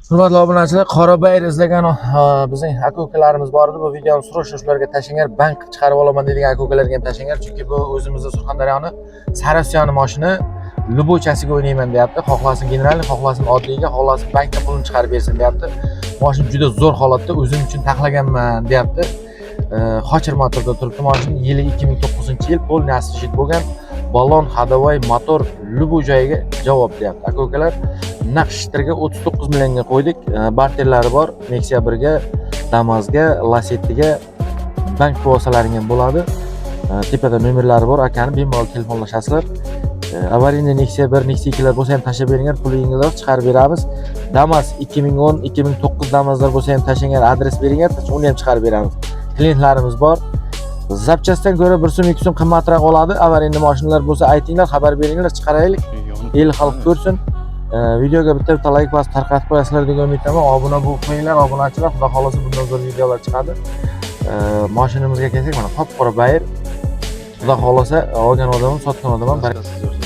Hurmatli obunachilar, Qorabayir izlagan bizning aka ukalarimiz bor edi. Bu videoni срочно shularga tashlanglar, bank qilib chiqarib olaman deydigan aka ukalarga ham tashlanglar, chunki bu o'zimizni Surxondaryoni Sariosiyoni mashina, любойchasiga o'ynayman deyapti. Xohlasin генеральный, xohlasin oddiyga, xohlasin bankdan pulini chiqarib bersin deyapti. Mashina juda zo'r holatda, o'zim uchun taxlaganman deyapti. Xochir motorda turibdi mashina, yili 2009-yil, полный освежить bo'lgan, balon, ходовой, motor, любой joyiga javob deyapti. Aka ukalar, naq shtirga 39 millionga qo'ydik. Barterlari bor, Nexia 1ga, Damazga, Lacettiga bank pul olsalaring ham bo'ladi. Tepada nomerlari bor akani, bemalol telefonlashasizlar. Аварийный Nexia 1, Nexia 2lar bo'lsa ham tashlab beringlar, puli yengilroq chiqarib beramiz. Damas 2010, 2009 Damazlar bo'lsa ham tashlanglar, adres beringlar, uni ham chiqarib beramiz. Klientlarimiz bor. Запчастьdan ko'ra 1 so'm, 2 so'm qimmatroq oladi. Аварийный mashinalar bo'lsa aytinglar, xabar beringlar, chiqaraylik. El xalq ko'rsin. Videoga bitta bitta layk bosib tarqatib qo'yasizlar degan umiddaman. Obuna bo'lib qo'yinglar, obunachilar. Xudo xohlasa, bundan zo'r videolar chiqadi. Mashinamizga kelsak, mana qop qora bayir. Xudo xohlasa, olgan odam ham, sotgan odam ham.